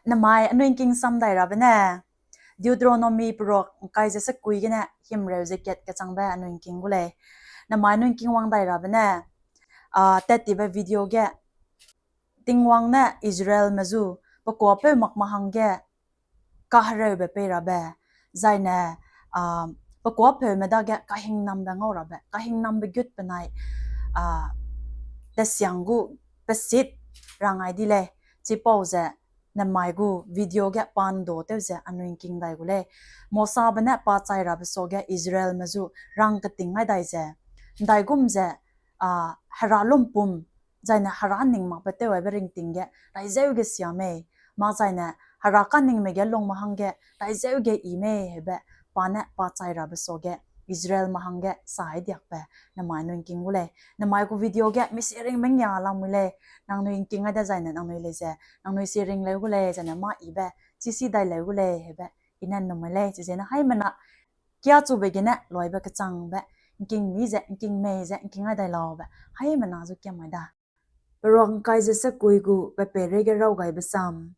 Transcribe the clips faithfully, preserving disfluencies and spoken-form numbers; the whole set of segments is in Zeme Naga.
Nemai anui ’ngking sam dai rabe ne, Deuteronomi peruak ’ngkai ze sekui gene himreu ze kat kechangbe anui ’ngking gu lei. Nemai anui ’ngking wang dai rabe ne, a, tat tibe video ge, Tingwang ne Israelme zu, pe kuâpeu mak me hangge, kahereube pei rabe, zaine, a, pe kuâpeume dage kahingnambe ngau rabe, kahingnambe gut penai, a, tesiang gu pesit rangai di lei, chipau ze, nemai gu video ge pa ’ndu tew ze anui ’ngking dai gu lei. Mosabe ne pa chai rabe suage Israelme zu rang keting ngai dai ze, ’ndaigum ze, a, Hera lumpum, zaine Hera ning makbe tew aibe ringting ge, raizeu ge sia mei, mak zaine Hera kaningme ge lung me hangge, raizeu ge i mei hebe, pa ne pa chai rabe suage, Israelme hangge sa ai diakbe, nemai anui ’ngking gu lei. Nemai gu video ge, mi siringbe ngia lamui lei, nangnui ’ngking ai de zaine nangnui lei ze, nangnui siring leu gu lei, zaine mâ ibe, chisi dai leu gu lei hebe, i ne ’nnum lei, chizene haimena, kiachube gene loibe kechangbe, ’ngking mi ze, ’ngking mei ze, ’ngking ai dai laube, haimena zu kiam mai da. Peruak ’ngkai ze sekui gu pe peireige raw gaibe sam.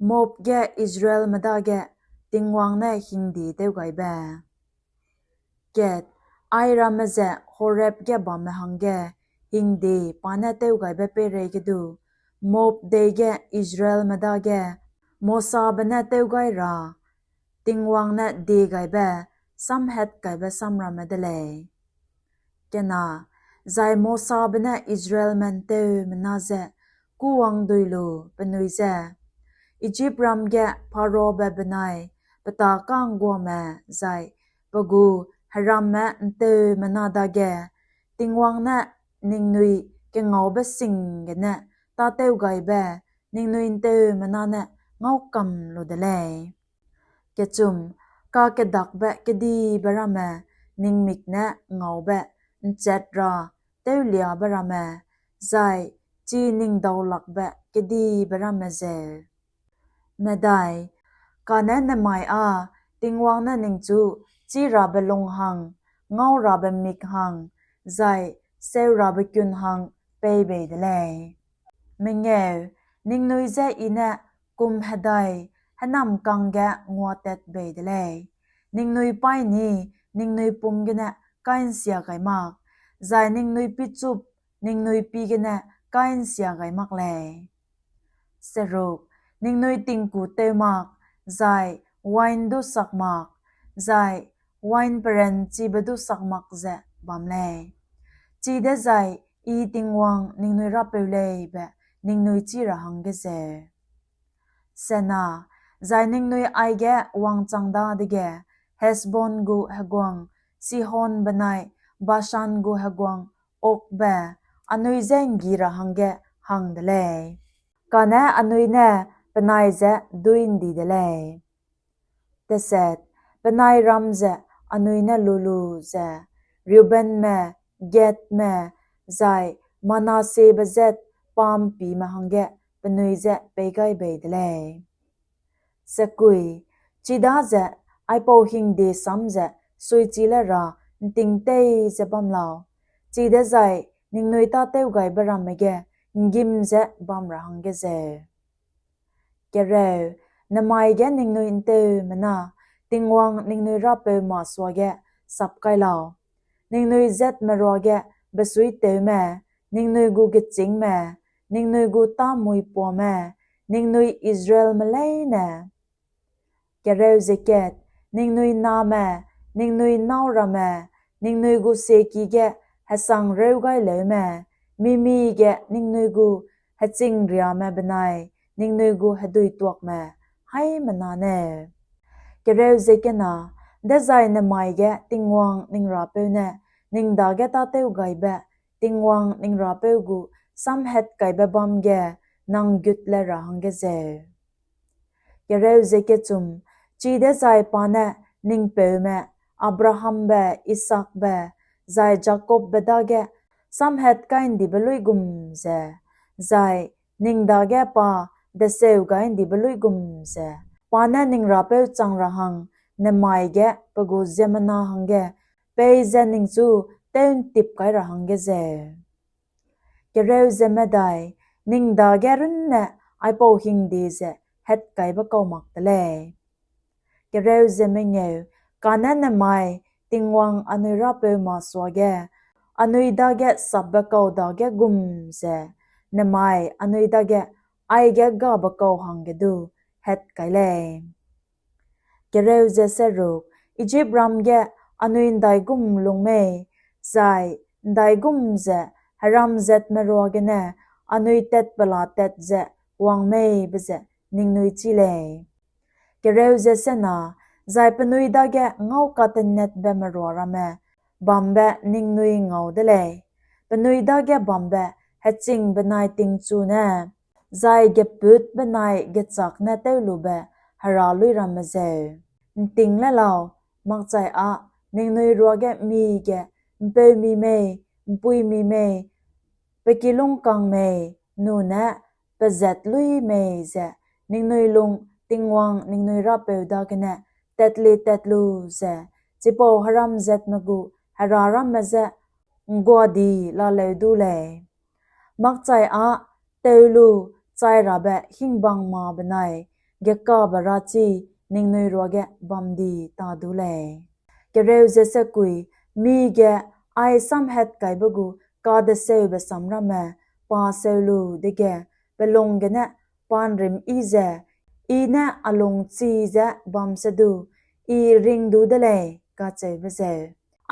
Moab ge Israelme dage Tingwang ne hingde tew gaibe. Kat, Ai ramme ze Horeb ge bamme hangge hingde pa ne tew gaibe peireige du, Moab dei ge Israelme dage Mosabe ne tew gai ra, Tingwang ne die gaibe, samhat kaibe sam ramme de lei. Kena, zai Mosabe ne Israelme ’nteumena je kûwang dui lu penui je, Ijipram ge Pharaobe benai pe ta ka'ngguame zai pe gu heramme ’nteumena dage, Tingwang ne ningnui kengaube sing gene tâtew gaibe ningnui ’nteumena ne ngau kam lu de lei. Kechum, kakedakbe kedibe ramme ning mik ne ngaube ’nchat ra tewliabe ramme, zai chi ning daulakbe kedibe ramme zeu. Medai, kane nemai â Tingwang ne ningchu chirabe lung hang, ngaurabe mik hang, zai seurabe kun hang pei bei de lei. Mengeu, ningnui je I ne kum hedai hênamkang ge nguatat bei de lei. Ningnui paîni ningnui pum gene kai'nsia gai mak, zai ningnui pichup ningnui pî gene kai'nsia gai mak lei. Seruk, ningnui tingku tew mak, zai wain du sak mak, zai wain peranchibe du sak mak ze bam lei. Chidezai I Tingwang ningnui Rapeu lei be ningnui chî ra hangge zeu. Sena, zai ningnui aige wangchang dadege Heshbon gu heguang Sihon benai Bashan gu heguang Ogbe anui je ’nggi ra hangge hang de lei, kane anui ne penai je duî ’ndi de lei. Teset, penai ram ze anui ne lu lu ze Reubenme, Gadme, zai Manassebe zat pa'mpîme hangge penui je pei gai bei de lei. Sekui, chidaze aipau hingde sam ze suichi le ra ’nting tei ze bam lau, chidezai ningnui tâtew gaibe ramme ge ’nggim ze bam ra hangge zeu. Kereu, nemai ge ningnui ’nteumena Tingwang ningnui Rapeu masuage sap kai lau, ningnui zatme ruage besuitewme, ningnui gu gechîngme, ningnui gu tâmuipuame, ningnui Israelme leine. Kereu ze kat, ningnui name, ningnui nâu ramme, ningnui gu sieki ge hesang reu gai leume, mimi ge ningnui gu hechingriame benai ningnui gu heduituakme, haimena ne. Kereu ze kena, dezai nemai ge Tingwang ning Rapeu ne ning dage tâtew gaibe, Tingwang ning Rapeu gu samhat kaibe bâm ge nang gut le ra hangge zeu. Kereu ze kechum, chidezai pa ne ning peume, Abrahambe, Isaakbe, zai Jakobbe dage samhat kai ’ndibe luigum ze, zai ning dage pa deseu gai ’ndibe luigum ze, pa ne ning Rapeu chang ra hang nemai ge pe gu ziemmena hangge peize ningchu tew'ntip kai ra hangge zeu. Kereu ze medai, ning dage runne aipau hingde ze hetkaibe kau mak te lei. Kereu ze mengeu, kane nemai Tingwang anui Rapeu masuage, anui dage sapbe kau dage gum ze, nemai anui dage aige gabe kau hangge du hetkai lei. Kereu ze seruk, Ijipram ge anui ’ndaigum lung mei, zai ’ndaigum ze heram zatme ruagene anui tatpela tat ze wang mei be ze ningnui chî lei. Kereu ze sena, zai penui dage ngau katenetbe merua ramme bambe ningnui ngau de lei. Penui dage bambe heching benai tingchu ne, zai gepût benai gechâk ne tewlube hera luî ramme zeu. ’Nting le lau, makchai â ningnui ruage mige ’mpeumi mei, ’mpuimi mei, pe kilûngkâng mei, nune pezat luî mei ze ningnui lung Tingwang ningnui Rapeu dagene tatli tat lu ze, chipau heram zatme gu hera ramme je ’nggua di laleu du lei. Makchai â teu lu chai rabe hingbang ma benai gekabe rachi ningnui ruage bam di ta du lei. Kereu ze sekui, mige ai samhatkaibe gu kadeseube sam ramme pa seu lu dege, pe lung gene pa ’nrîm yi ze, I ne a lung chi ze bam se du, I ring du de lei, kacheube zeu.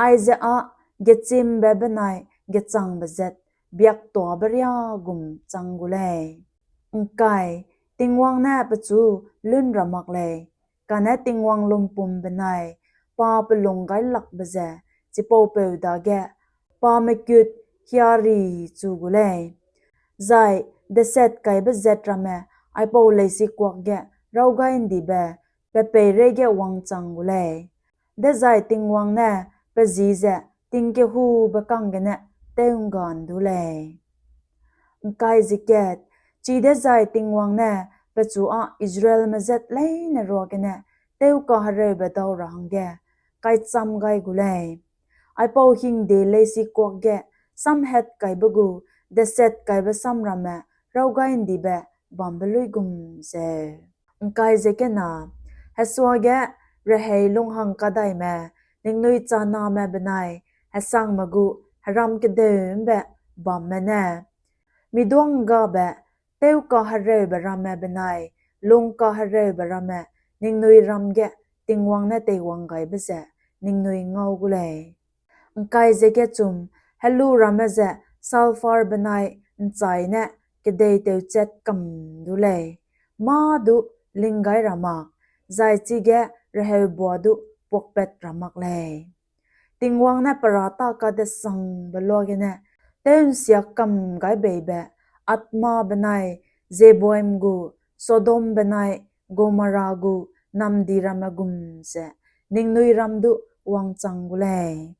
Aize â gechîmbe benai gechangbe zat biaktuabe riâ gum chang gu lei. ’Ngkai, Tingwang ne pechu lun ra mak lei, kane Tingwang lumpum benai pa pe lunggailakbe ze chipaupeu dage pa mekut hiari chu gu lei. Zai deset kaibe zat ramme aipau leisikuak ge rawgai'ndibe pe peireige wangchang gu lei. Dezai Tingwang ne pe ji ze tingkehube kang gene tew'ngga ’ndu lei. ’Ngkai ze kat, chidezai Tingwang ne pechu â Israelme zat leine ruagene tewkahereube dau ra hangge kaicham gai gu lei. Aipau hingde leisikuak ge samhatkaibe gu deset kaibe sam ramme rawgai'ndibe bambe luigum zeu. ’Ngkai ze kena, hesuage rehei lunghang kadaime, ningnui chaname benai hesangme gu heram kedeu ’mbe bamme ne, miduanggabe, tewkahereube ramme benai lungkahereube ramme ningnui ram ge Tingwang ne teiwanggaibe ze ningnui ngau gu lei. ’Ngkai ze kechum, helu ramme ze sulfur benai ’nchai ne kedeitew chat kam du lei, mâ du ling gai ra mak, zai chige reheubua du puakpat ra mak lei. Tingwang ne pe râta kadesangbe luagene tew'nsia kam gai beibe Adma benai Zeboim gu, Sodom benai Gomorra gu namdi ramme gum ze ningnui ram du wangchang gu lei.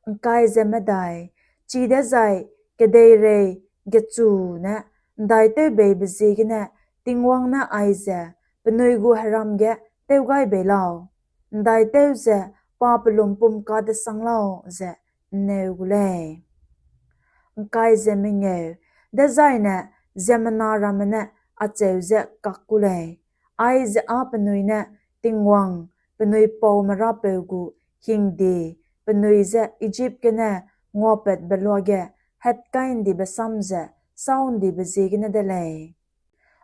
’Ngkai ze medai, chidezai kedeirei gechu ne ’ndaitewbeibe ziegene Tingwang ne aize penui gu heram ge tew gai bei lau, ’ndaitew ze pa pe lumpum kadesang lau ze ’nneu gu lei. ’Ngkai ze mengeu, dezaine ziemmena ramme ne acheu ze kak gu lei, aize â penui ne Tingwang, penui paume Rapeu gu hingde, penui je Ijip gene nguapatbe luage hetkai'ndibe sam ze sâu'ndibe ziegene de lei.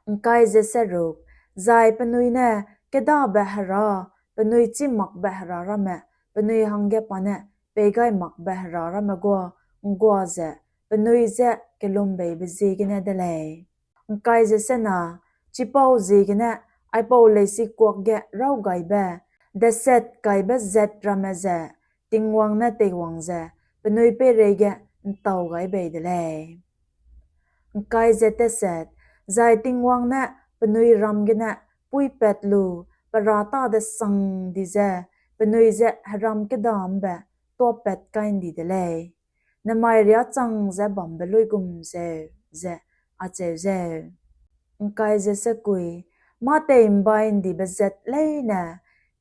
’Ngkai ze seruk, zai penui ne kêdabe hera, penui chîmakbe hera ramme, penui hangge pa ne peigaimakbe hera ramme guâ ’nggua ze penui je kelumbeibe ziegene de lei. ’Ngkai ze sena, chipau ziegene aipau leisikuak ge rawgaibe, deset kaibe zat ramme ze Tingwang ne teiwang ze penui peireige ’ntau gai bei de lei. ’Ngkai ze teset, zai Tingwang ne penui ram gene puîpat lu, pe râta desang di ze, penui je heram kêda ’mbe tuâpat kai ’ndi de lei. Nemai riâ chang ze bambe luigum zeu, ze acheu zeu. ’Ngkai ze sekui, mâ tei ’mbai ’ndibe zat leine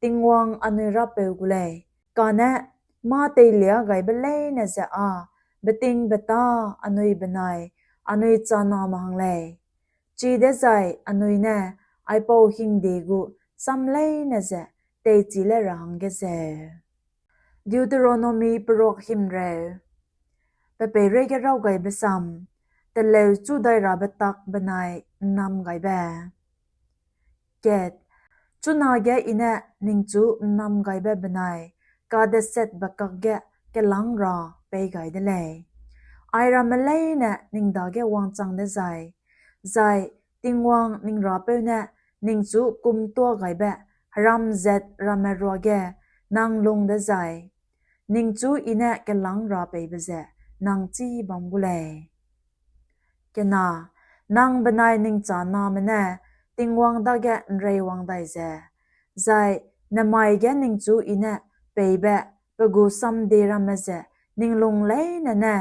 Tingwang anui Rapeu gu lei, kane mâ teilia gaibe leine ze â betingbeta anui benai anui chaname hang lei. Chidezai anui ne aipau hingde gu sam leine ze teichi le ra hangge zeu. Deuteronomi peruak himreu. Pe peireige raw gaibe sam, teleu chu dai rabe tak benai ’nnam gaibe. Kat, chunage I ne ningchu ’nnam gaibe benai kadesetbe kakge kelâng ra pei gai de lei. Airamme leine ning dage wangchang dezai, zai Tingwang ning Rapeu ne ningchu kumtuâ gaibe heram zat ramme ruage nang lung dezai, ningchu I ne kelâng ra peibe ze nang chî bam gu lei. Kena, nang benai ning chaname ne Tingwang dage ’nreiwang dai ze, zai nemai ge ningchu I ne peibe pe gu samde ramme ze ning lung leine ne,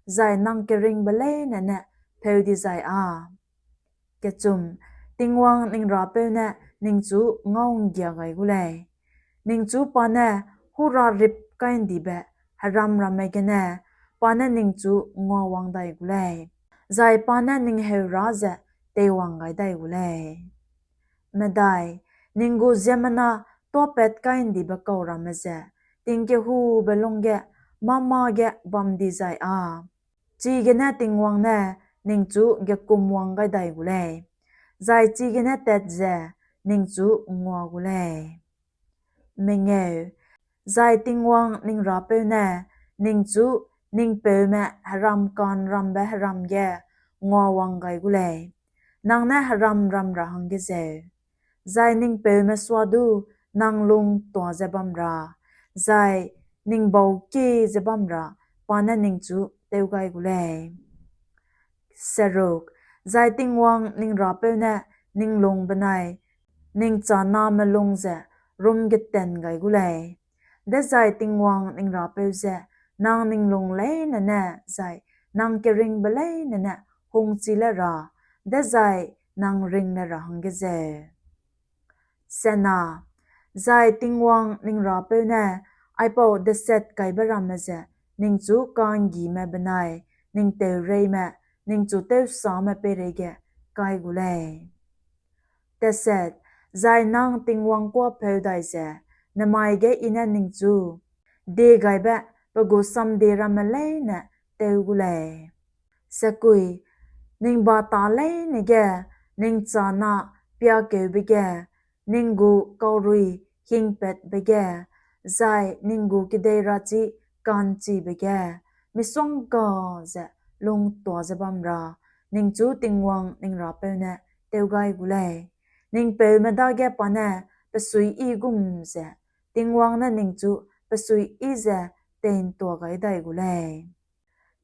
zai nang keringbe leine ne pheu dizai â, kechum, Tingwang ning Rapeu ne ningchu ngau'nggia gai gu lei. Ningchu pa ne hû rarip kai'ndibe heram ramme gene pa ne ningchu nguawang dai gu lei, zai pa ne ning heurâ ze teiwang gai dai gu lei. Medai, ning gu ziemmena tuâpat kai'ndibe kau ramme ze tingkehube lungge mâ-mâ ge bam dizai â, chigene Tingwang ne ningchu gekumwang gai dai gu lei, zai chigene tat ze ningchu ngua gu lei. Mengeu, zai Tingwang ning Rapeu ne ningchu ning peume heram ka'nrambe heram ge nguawang gai gu lei, nang ne heram ram ra hangge zeu, zai ning peume suadu nang lung tuâ ze bam ra, zai ning bau kie ze bam ra pa ne ningchu tew gai gu lei. Seruk, zai Tingwang ning Rapeu ne ning lung benai ning chaname lung ze rumgeten gai gu lei. Dezai Tingwang ning Rapeu ze nang ning lung leine ne zai nang keringbe leine ne hungchi le ra, dezai nang ring le ra hangge zeu. Sena, zai Tingwang ning Rapeu ne aipau deset kaibe ramme ze ningchu ka'nggime benai ning teureime, ningchu tewsame peireige kai gu lei. Teset, zai nang Tingwang kuâ pheu dai ze nemai ge I ne ningchu diegaibe pe gu samde ramme leine tew gu lei. Sekui, ning ba tâ leine ge, ning chana piakeube ge, ning gu kaurui hingpatbe ge, zai ning gu kedei rachi ka'nchibe ge, misongga ze lungtuâ ze bam ra, ningchu Tingwang ning Rapeu ne tew gai gu lei. Ning peume dage pa ne pe suiyi gum ze, Tingwang ne ningchu pe suiyi ze tei'ntua gai dai gu lei.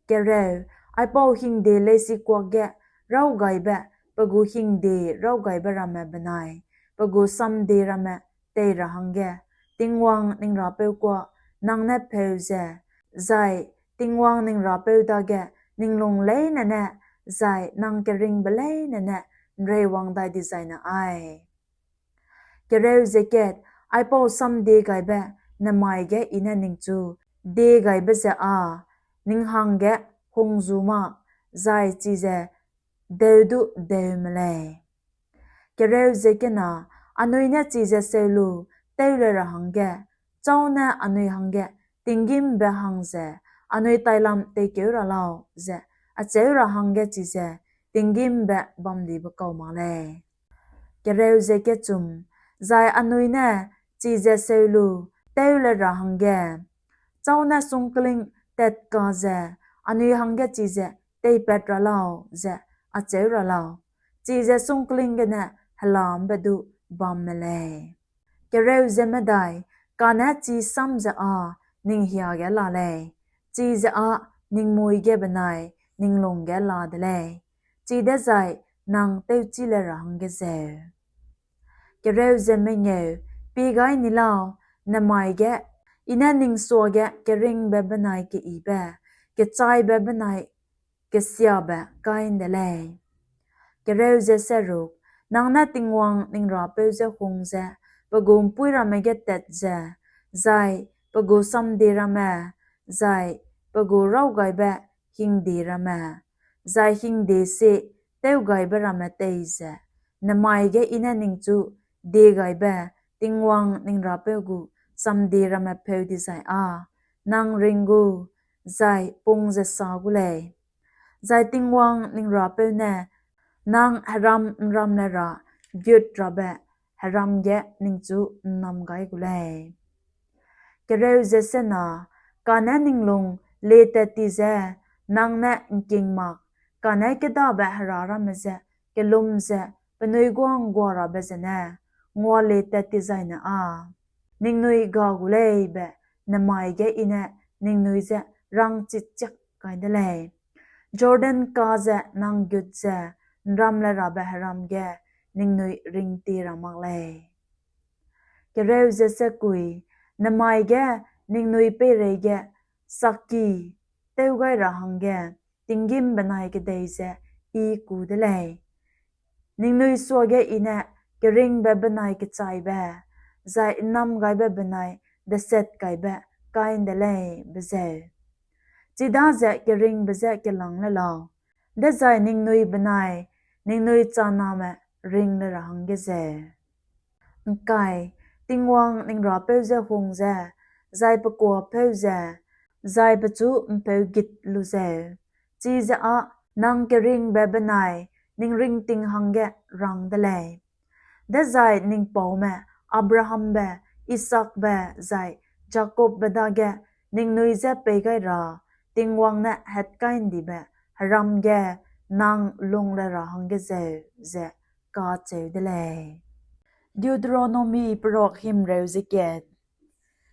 Kereu, aipau hingde leisikuak ge rawgaibe, pe gu hingde rawgaibe ramme benai pe gu samde ramme tei ra hangge, Tingwang ning Rapeu kuâ nang ne pheu ze, zai Tingwang ning Rapeu dage ning lung leine ne, zai nang keringbe leine ne ’nreiwang dai dizaine ai. Kereu ze kat, aipau samdiegaibe nemai ge I ne ningchu diegaibe ze â, ning hangge hung zu mak, zai chize deu du deu me lei. Kereu ze kena, anui ne chize seu lu tew le ra hangge, châu ne anui hangge tinggîmbe hang ze, anui tailam teikeu ra lau ze acheu ra hangge chize tinggîmbe bamdibe kau mak lei. Kereu ze kechum, zai anui ne chize seu lu tew le ra hangge, châu ne sungkling tatka ze, anui hangge chize teipat ra lau ze acheu ra lau, chize sungkling gene helambe du bam me lei. Kereu ze medai, kane chi sam ze â ning hiage la lei, chize â ning mui ge benai ning lung ge la de lei, chidezai nang tewchi le ra hangge zeu. Kereu ze mengeu, pie gai ni lau, nemai ge, I ne ning suage keringbe benai keyibe, kechaibe benai kesiabe kai ’nde lei. Kereu ze seruk, nang ne Tingwang ning Rapeu je hung ze, pe gu ’mpuî ramme ge tat ze, zai pe gu samdi ramme, zai pe gu rawgaibe hingdi ramme, zai hingdi sie tewgaibe ramme tei ze, Nemai ge I ne ningchu diegaibe Tingwang ning Rapeu gu samdie ramme pheu dizai â nang ring gu, zai pung ze sa gu lei; zai Tingwang ning Rapeu ne nang heram ’nram le ra gutrabe heram ge ningchu ’nnam gai gu lei. Kereu ze sena, kane ning lung lietat ti ze nang ne ’ngking mak, kane kêdabe hera ramme je kellum ze penui guâ ’ngguarabe zene ngualietat ti zaine â ningnui ga gu lei be nemai ge I ne ningnui je rangchichiak gai de lei. Jordan ka ze nang gut ze ’nram le rabe heram ge ningnui ringtie ra mak lei. Kereu ze sekui, nemai ge ningnui peireige sakki tew gai ra hangge tinggîm benai kedei ze I ku de lei. Ningnui suage I ne keringbe benai kechaibe, zai ’nnamgaibe benai deset kaibe kai ’nde lei be zeu. Chidaze keringbe je kelâng le lau, dezai ningnui benai ningnui chaname ring le ra hangge zeu. ’Ngkai, Tingwang ning Rapeu je hung ze, zai pe kuâ pheu ze, zai pechu ’mpeugit lu zeu, chize â nang keringbe benai ning ringting hangge rang de lei. Dezai ning paume Abrahambe, Isaakbe, zai Jakobbe dage ningnui je pei gai ra Tingwang ne hetkai ’ndibe heram ge nang lung le ra hangge zeu, ze kacheu de lei. Deuteronomi perak himreu ze kat.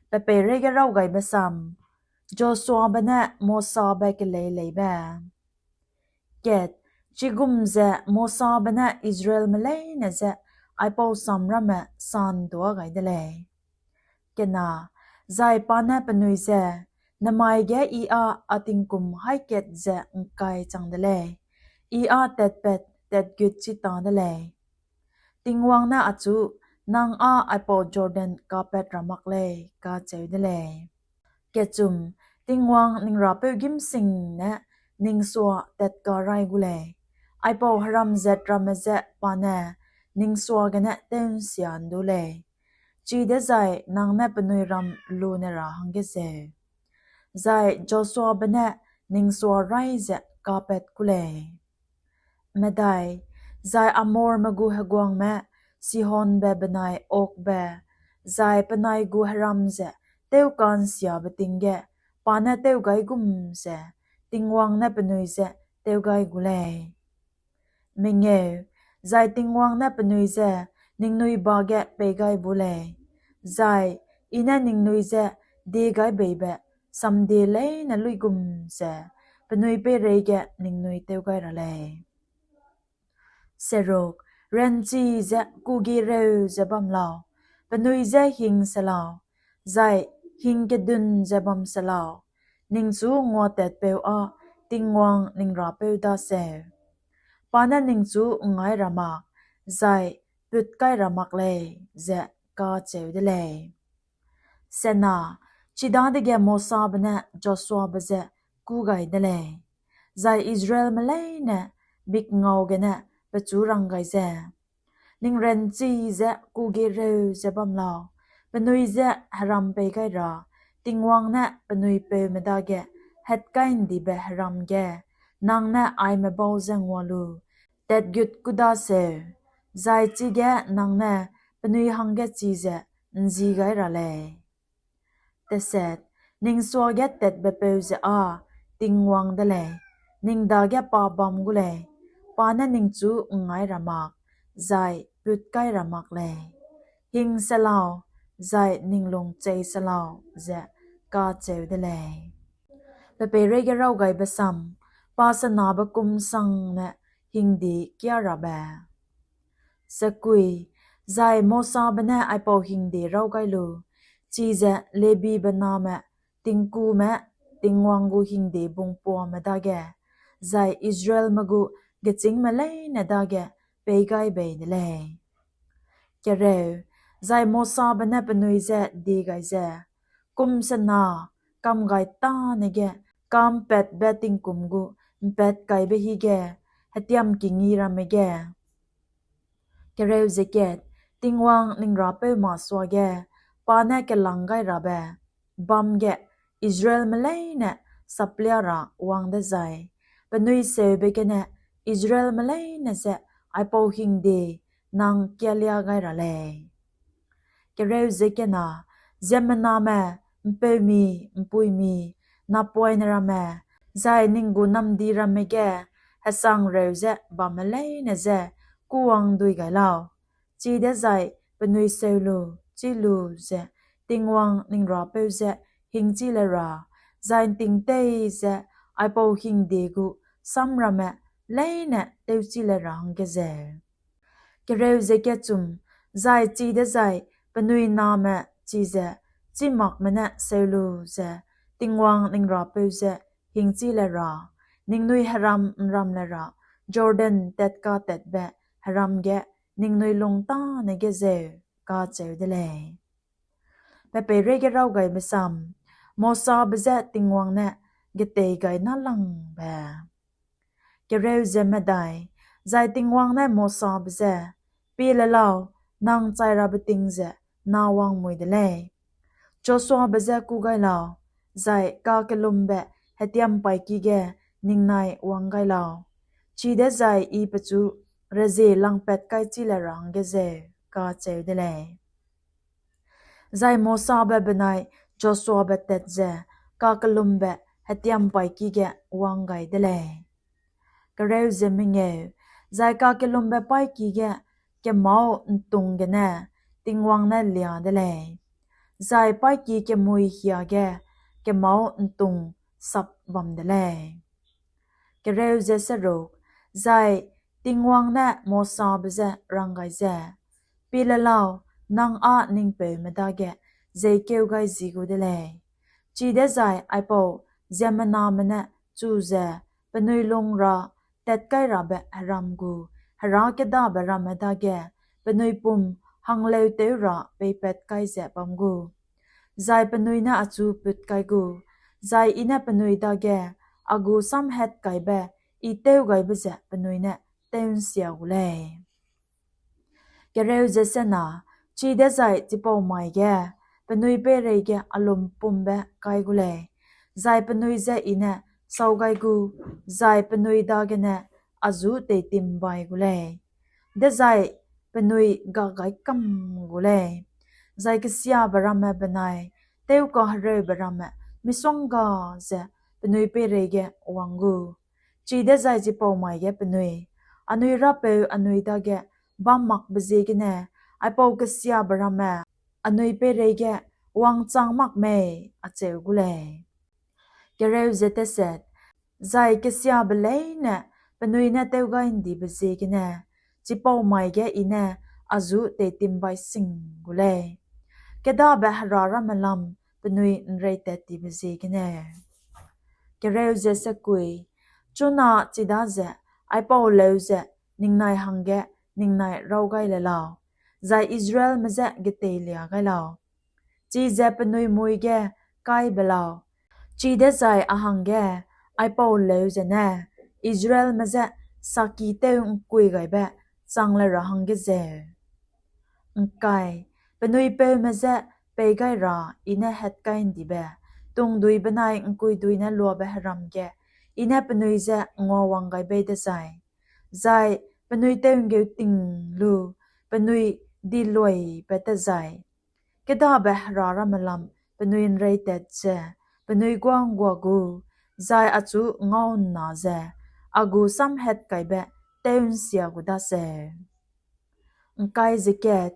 Pe peireige raw gaibe sam, Joshuabe ne Mosabe kelei leibe. Kat, chigum ze Mosabe ne Israelme leine je aipau sam ramme sanduâ gai de lei. Kena, zai pa ne penui je, nemai ge I â a tingkum haî kat ze ’ngkai chang de lei, I â tatpat tatgut chi ta de lei. Tingwang ne achu, nang â aipau Jordan kapat ra mak lei, kacheu de lei. Kechum, Tingwang ning Rapeu gîmsing ne ning sua tatka rai gu lei, aipau heram zat ramme je pa ne ning suagene tew'nsia ’ndu lei, chidezai nang ne penui ram lune ra hangge zeu. Zai Joshuabe ne ning sua rai ze kapat ku lei. Medai, zai Amorme gu heguangme Sihonbe benai Ogbe, zai penai gu heram ze tewka'nsiabe ting ge pa ne tew gai gum ze Tingwang ne penui je tew gai gu lei. Mengeu, zai Tingwang ne penui je ningnui ba ge pei gai bu lei, zai I ne ningnui je die gai beibe samdie leine luigum ze penui peireige ningnui tew gai ra lei. Seruk, ranchi ze kugereu ze bam lau, penui je hing se lau, zai hing kedun ze bam se lau, ningchu nguatatpeu â Tingwang ning Rapeu daseu. Pa ne ningchu ’ngngai ra mak, zai put kai ra mak lei, ze kacheu de lei. Sena, chidadege Mosabe ne Joshuabe je kû gai de lei, zai Israelme leine mikngau gene pechu rang gai ze, ning ranchi ze kugereu ze bam lau, penui je heram pei gai ra Tingwang ne penui peume dage hetkai ’ndibe heram ge nang ne aime bau ze ngua lu tatgut ku daseu, zai chige nang ne penui hangge chize ’nzi gai ra lei. Teset, ning suage tatbepeu ze â Tingwang de lei, ning dage pa bam gu lei, pa ne ningchu ’ngngai ra mak, zai put kai ra mak lei. Hing se lau, zai ning lung chei se lau, ze kacheu de lei. Pe peireige raw gaibe sam, pa senabe kum sangne hingde kiâ rabe. Sekui, zai Mosabe ne aipau hingde raw gai lu, chize Lebibe name tingkume Tingwang gu hingde bungpuame dage, zai Israelme gu gechîngme leine dage pei gai bei de lei. Kereu, zai Mosabe ne penui je die gai ze, kum sena kam gai tâne ge ka'mpatbe tingkum gu ’mpat kaibe hige hetiam kingi ramme ge Kereu ze kat, Tingwang ning Rapeu masuage, pa ne kelang gai rabe bâm ge Israelme leine saplia ra wang dezai, penui seube gene Israelme leine je aipau hingde nang kialia gai ra lei. Kereu ze kena, ziemmename, ’mpeumi, ’mpuimi, napoine ramme, zai ning gu namdi ramme ge hesangreu ze bamme leine je kûwang dui gai lau. Chidezai penui seu lu, chî lu ze Tingwang ning Rapeu je hingchî le ra, zai ’nting tei ze aipau hingde gu sam ramme leine tewchî le ra hangge zeu. Kereu ze kechum, zai chidezai penui name chize chîmakme ne seu lu ze Tingwang ning Rapeu je hingchî le ra, ningnui heram ’nram le ra Jordan tatkâtatbe heram ge ningnui lung tâne ge zeu, kacheu de lei. Pe peireige raw gaibe sam, Mosabe je Tingwang ne getei gai na langbe. Kereu ze medai, zai Tingwang ne Mosabe je, Pie le lau, nang chai rabe ting ze na wangmui de lei. Joshuabe je kû gai lau, zai kakellumbe hetiampaîki ge ningnai wang gai lau. Chidezai I pechu rezie langpat kaichî le ra hangge zeu, kacheu de lei. Zai Mosabe benai Joshuabe tat ze kakellumbe hetiampaîki ge wang gai de lei. Kereu ze mengeu, zai kakellumbe paîki ge kemâu ’ntung gene Tingwang ne lia de lei. Zai paîki kemui hiage kemâu ’ntung sap bam de lei. Kereu ze seruk, zai Tingwang ne Mosabe je rang gai ze, Pie le lau, nang â ning peume dage jeikeu gai ji gu de lei. Chidezai aipau ziemmename ne chu ze penui lung ra tat kai rabe heram gu herâkêdabe ramme dage penui pum hangleu tew ra peipat kai ze bam gu, zai penui ne achu put kai gu, zai I ne penui dage a gu samhatkaibe I tewgaibe ze penui ne tew'nsia gu lei. Kereu ze sena, chidezai chipau mai ge penui peireige a lumpumbe kai gu lei, zai penui je I ne sau gai gu, zai penui dagene a ju teitimbai gu lei, dezai penui ga gai kam gu lei. Zai kesiabe ramme benai tewkahereube ramme misongga ze penui peireige wang gu. Chidezai chipau mai ge penui, anui Rapeu anui dage bam makbe ziegene aipau kesiabe ramme anui peireige wangchang mak mei, acheu gu lei. Kereu ze teset, zai kesiabe leine penui ne tewgai'ndibe ziegene chipau mai ge I ne a ju teitimbai sing gu lei, kêdabe hera ramme lam penui ’nreitattibe ziegene. Kereu ze sekui, chuna chidaze aipau leu ze ningnai hangge ningnai raw gai le lau, zai Israelme je geteilia gai lau. Chize penui mui ge kai be lau. Chidezai a hangge aipau leu zene Israelme je sakki tew ’ngkuigaibe chang le ra hangge zeu. ’Ngkai, penui peume je pei gai ra I ne hatkai'ndibe, tungdui benai ’ngkuidui ne luabe heram ge I ne penui je nguawang gai bei dezai, zai penui tew ’nggeu ting lu penui diluipat tezai, kêdabe hera ramme lam penui ’nreitat ze penui guâ ’nggua gu, zai achu ngau'nna ze a gu samhatkaibe tew'nsia gu daseu. ’Ngkai ze kat,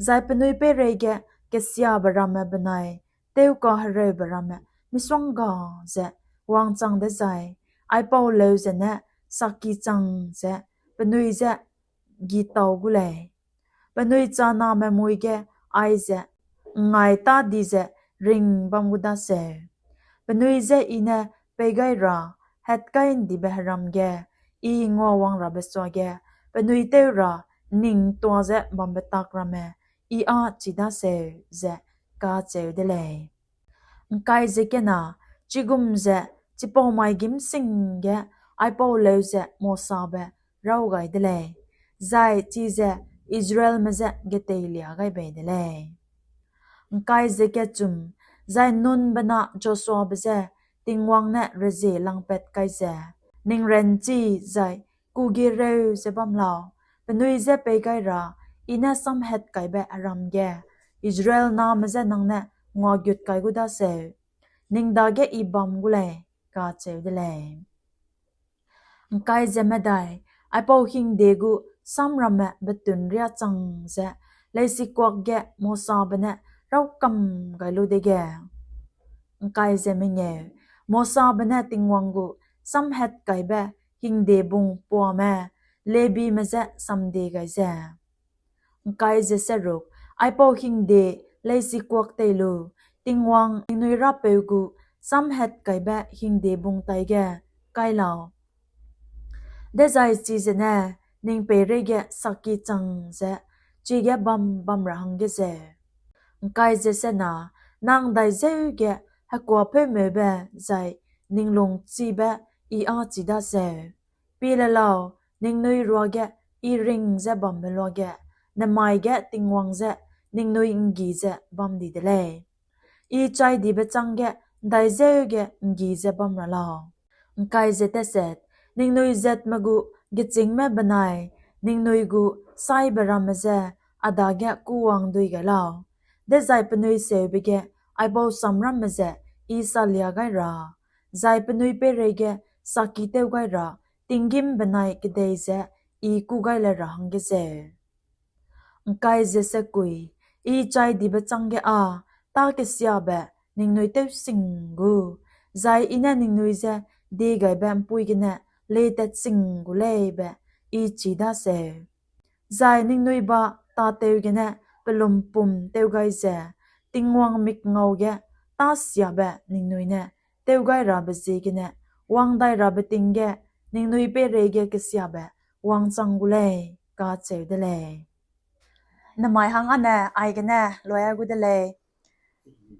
zai penui peireige kesiabe ramme benai tewkahereube ramme misongga ze wangchang dezai, aipau leu zene sakki chang ze penui je gîtau gu lei. Penui chaname mui ge aize ’ngngaî tâ di ze ring bam gu daseu. Penui je I ne pei gai ra hatkai'ndibe heram ge I nguawang rabe suage penui tew ra ’nningtua ze bambe tak ramme I â chi daseu, ze kacheu de lei. ’Ngkai ze kena, chigum ze chipau mai gîm sing ge aipau leu ze Mosabe raw gai de lei, zai chize Israelme je geteilia gai bei de lei. ’Ngkai ze kechum, zai Nunbe na Joshuabe je Tingwang ne rezie langpat kai ze, Ning ranchi zai kugi reu ze bam lau, penui je pei gai ra I ne samhatkaibe heram ge Israel name je nang ne nguagut kai gu daseu, ning dage I bam gu lei, kacheu de lei. ’Ngkai ze medai, aipau hingde gu samramme betun riâ chang ze leisikuak ge Mosabe ne raukam gai lu dege, ’ngkai ze mengeu, Mosabe ne Tingwang gu samhatkaibe hingde bung puame Lebime je samdie gai ze, ’ngkai ze seruk, aipau hingde leisikuak tei lu, Tingwang ningnui Rapeu gu samhatkaibe hingde bung taige kai lau. Dezai chize ne ning peireige sakki chang ze chige bam bam ra hangge zeu. ’Ngkai ze sena, nang ’ndaizeu ge hekuapeumeube zai ning lungchibe I â chi daseu. Pie le lau, ningnui ruage I ring ze bambe luage, nemai ge Tingwang je ningnui ’nggi ze bam di de lei. I chai dibe chângge ’ndaizeu ge ’nggi ze bam ra lau. ’Ngkai ze teset, ningnui zatme gu gechîngme benai ningnui gu saibe ramme je a dage kûwang dui gai lau. Dezai penui seube ge aipau samramme ze I salia gai ra, zai penui peireige sakki tew gai ra tinggîm benai kedei ze I kû gai le ra hangge zeu. ’Ngkai ze sekui, I chai dibe chângge â tâ kesiabe ningnui tewsing gu, zai I ne ningnui je diegaibe ’mpuî gene leitat sing gu lei be I chi daseu. Zai ningnui ba tâtew gene pelumpum tew gai ze, Tingwang mikngau ge tâ siabe ningnui ne tew gai rabe ziegene, wang dai rabe ting ge ningnui peireige kesiabe wangchang gu lei, kacheu de lei. Nemai hang âne aigene loi gu de lei.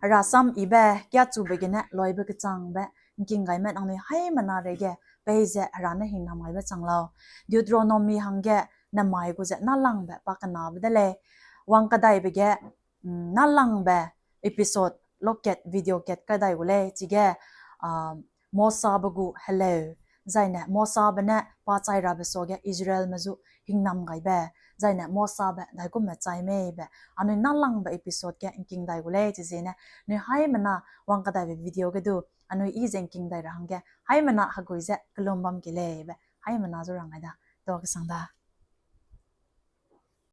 Hera sam yibe kiachube gene loibe kechangbe ’ngking gaime nangnui haimena reige peize Hera ne hingnam gaibe chang lau. Deuteronomy hangge nemai gu ze nâlangbe pa kenabe de lei. Wangkadaibe ge, mm, nâlangbe episode lokat video kat kadai gu lei, chige, ah, Mosabe gu heleu, zaine Mosabe ne pa chai rabe suage Israelme zu hingnam gaibe, zaine Mosabe daigumme chai mei be, anui nâlangbe episode ge ’ngking dai gu lei, chizene anui haimena wangkadaibe video ge du anui yi ze ’ngking dai ra hangge haimena hegui ze kelum bam ki lei be haimena zu rang gai da, tuâ kesang da.